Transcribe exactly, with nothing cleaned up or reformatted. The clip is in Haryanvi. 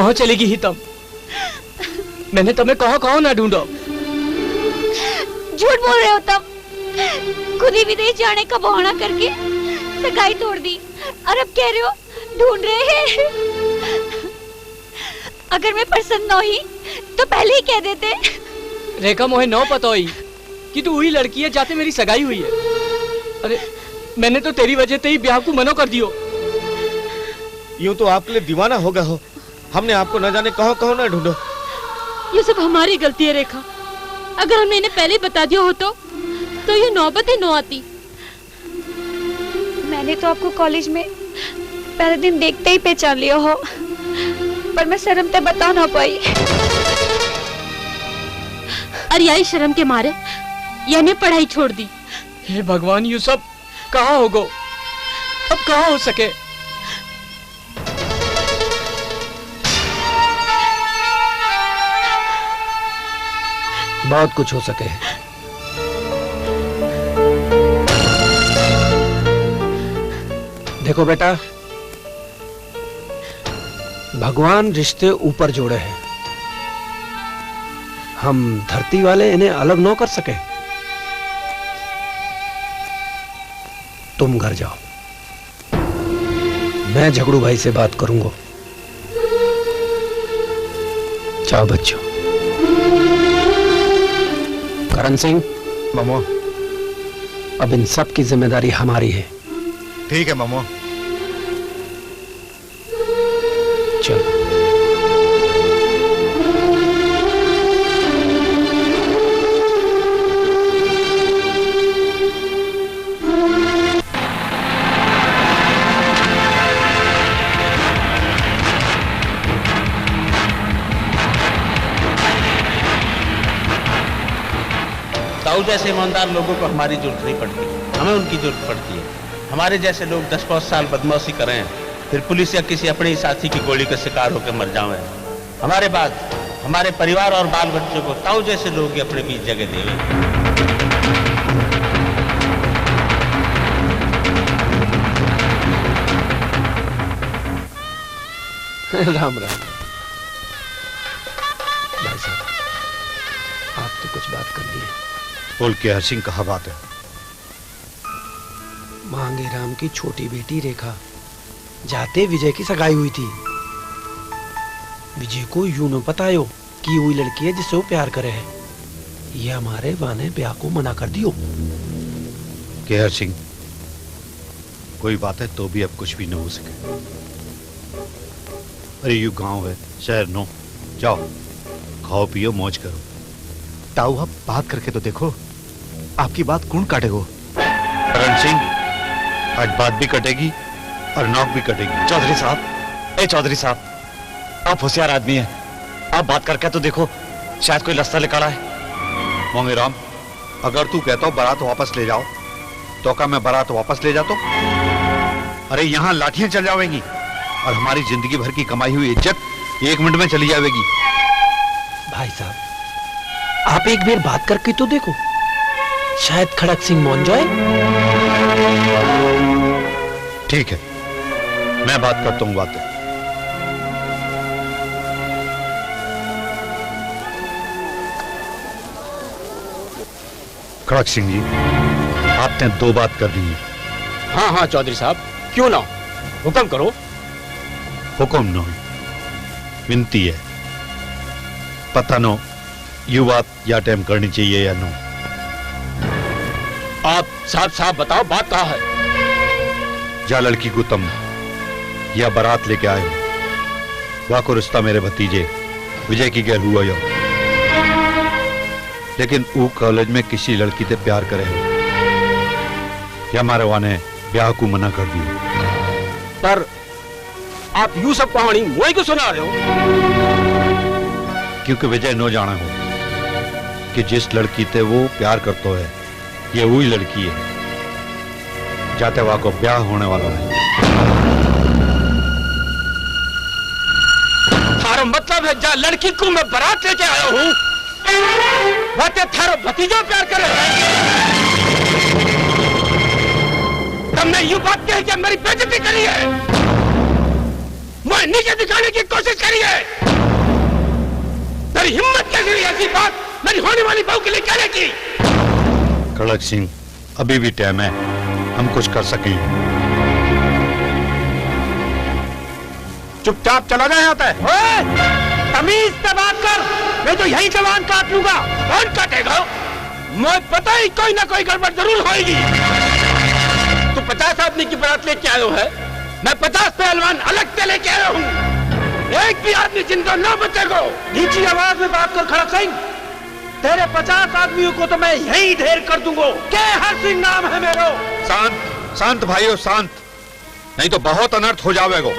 कहाँ चली गई ही तम? मैंने तमें कहाँ कहाँ ना ढूंढा। झूठ बोल रहे हो तम। खुद ही विदेश जाने का बहाना करके सगाई तोड़ दी और अब कह रहे हो ढूंढ रहे हैं। अगर मैं पसंद ना हुई तो पहले ही कह देते। रेखा, मोहे नौ पता हुई कि तू वही लड़की है जाते मेरी सगाई हुई है। अरे, मैंने तो तेरी वजह ते ही ब्याह को मना कर दियो। यूं तो आपके लिए दीवाना हो गया हो। हमने आपको न जाने कहाँ कहाँ ना ढूंढा। ये सब हमारी गलती है रेखा। अगर हमने इन्हें पहले ही बता दिया होता तो ये नौबत ही न आती। मैंने तो आपको कॉलेज में पहले दिन देखते ही पहचान लिया हो, पर मैं शर्म ते बता ना पाई। और यही शर्म के मारे यानी पढ़ाई छोड़ दी। हे भगवान, यू सब कहाँ हो गो? अब कहाँ हो सके? बहुत कुछ हो सके। देखो बेटा, भगवान रिश्ते ऊपर जोड़े हैं, हम धरती वाले इन्हें अलग न कर सके। तुम घर जाओ, मैं झगड़ू भाई से बात करूंगा। जाओ बच्चों। करण सिंह, मामू। अब इन सब की जिम्मेदारी हमारी है। ठीक है मामू। चल। ताऊ जैसे ईमानदार लोगों को हमारी जरूरत नहीं पड़ती, हमें उनकी जरूरत पड़ती है। हमारे जैसे लोग दस पाँच साल बदमाशी करें, फिर पुलिस या किसी अपने ही साथी की गोली का शिकार होकर मर जावें। हमारे बाद हमारे परिवार और बाल बच्चों को ताऊ जैसे लोग ही अपने बीच जगह देवे। राम राम। भाई साहब, आप तो कुछ बात कर लिए। बोल केहर सिंह, कहा बात है? मांगे राम की छोटी बेटी रेखा जाते विजय की सगाई हुई थी। विजय को यूं न पता आयो कि वही लड़की है जिससे वो प्यार करे है। ये हमारे बहाने ब्याह को मना कर दियो। केहर सिंह, कोई बात है तो भी अब कुछ भी न हो सके। अरे, यू गांव है, शहर नो। जाओ, खाओ पियो, मौज करो। ताऊ, आप बात करके तो देखो, आपकी बात कौन काटेगो? करण सिंह, आज बात भी कटेगी और नौक भी कटेगी। चौधरी साहब, ए चौधरी साहब, आप होशियार आदमी हैं, आप बात करके तो देखो, शायद कोई रास्ता निकाला है। मोंगेराम, अगर तू कहता हो बारात वापस ले जाओ, तो क्या मैं बारात वापस ले जाता हूँ? अरे, यहाँ लाठियां चल जावेंगी और हमारी जिंदगी भर की कमाई हुई इज्जत एक मिनट में चली जावेगी। भाई साहब, आप एक बार बात करके तो देखो, शायद खड़क सिंह मान जाए। ठीक है, मैं बात करता हूँ बातें। खड़क सिंह जी, आपने दो बात करनी है। हाँ, हाँ, चौधरी साहब, क्यों ना हो? हुक्म करो। हुक्म ना हो, विनती है। पता ना हो, यू बात या टाइम करनी चाहिए या नो। आप साफ साफ बताओ, बात कहाँ है? जा लड़की को तम या बारात लेके आए हो, वाको रिश्ता मेरे भतीजे विजय की गैल हुआ यो। लेकिन वो कॉलेज में किसी लड़की ते प्यार करे हो, या मारे वाने ब्याह को मना कर दियो। पर आप यू सब कहानी मोए को सुना रहे हो? क्योंकि विजय नो जाना हो कि जिस लड़की ते वो प्यार करतो है, ये वही लड़की है जाते वाको ब्याह होने वाला है। थारो मतलब है, जा लड़की को मैं बारात लेके आया हूँ, वाते थारो भतीजो प्यार करे है। तमने यू बात कह के मेरी बेइज्जती करी है। कोई नीचे दिखाने की कोशिश करी है। तेरी हिम्मत कैसे हुई ऐसी बात मेरी होने वाली बहू के लिए कहने की? खड़क सिंह, अभी भी टाइम है, हम कुछ कर सकें। चुपचाप चला जा यहाँ से। ओए, तमीज से बात कर, नहीं तो यही जबान काट लूंगा। कौन काटेगा? मैं पता ही कोई ना कोई गड़बड़ जरूर होएगी। तू पचास आदमी की बारात लेके आयो है, मैं पचास पहलवान अलग से लेके आया हूँ। एक भी आदमी जिंदा ना बचेगा। नीची आवाज में बात कर खड़क सिंह, तेरे पचास आदमियों को तो मैं यहीं ढेर कर दूंगा। के हर सिंह नाम है मेरो। शांत, शांत भाइयों, शांत, नहीं तो बहुत अनर्थ हो जावेगो।